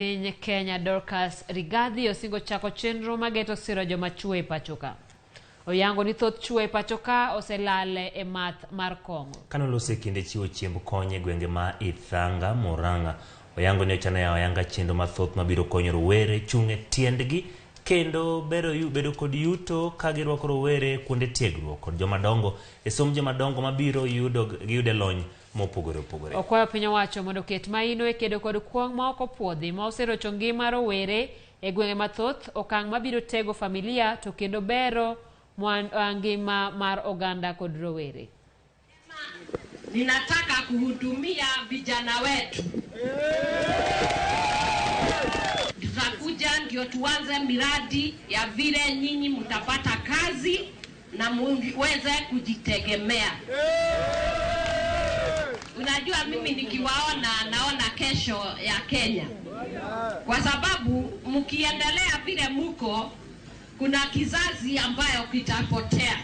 Piny Kenya Dorcas Rigathi osingo chako chenro mageto siro joma chuo e pachoka. Oyango ni thoth chuo e pachoka oselal e math mar kong'o. Kanoloso e kinde chiwo chiemb kony e gwenge ma Ithanga, Murang'a, oyango ni ochano yawo ayanga chenro mathoth mabiro konyo rowere chung' e tiendgi kendo bero bedo kod yuto ka girwako rowere kuonde tiegruok kod jomadongo e somb jomadongo mabiro yudo giyude lony mopogore opogore. Okwayo piny owacho mondo oket maino e kedo kod kuong' ma ok opuodhi ma oserocho ngima rowere e gwenge mathoth, okang' mabiro tego familia to kendo bero ngima mar oganda kod rowere. Ninataka kuhudumia vijana wetu. Tutakuja ndio tuanze miradi ya vile nyinyi mtapata kazi na muweze kujitegemea. Unajua, mimi nikiwaona naona kesho ya Kenya, kwa sababu mkiendelea vile muko, kuna kizazi ambayo kitapotea.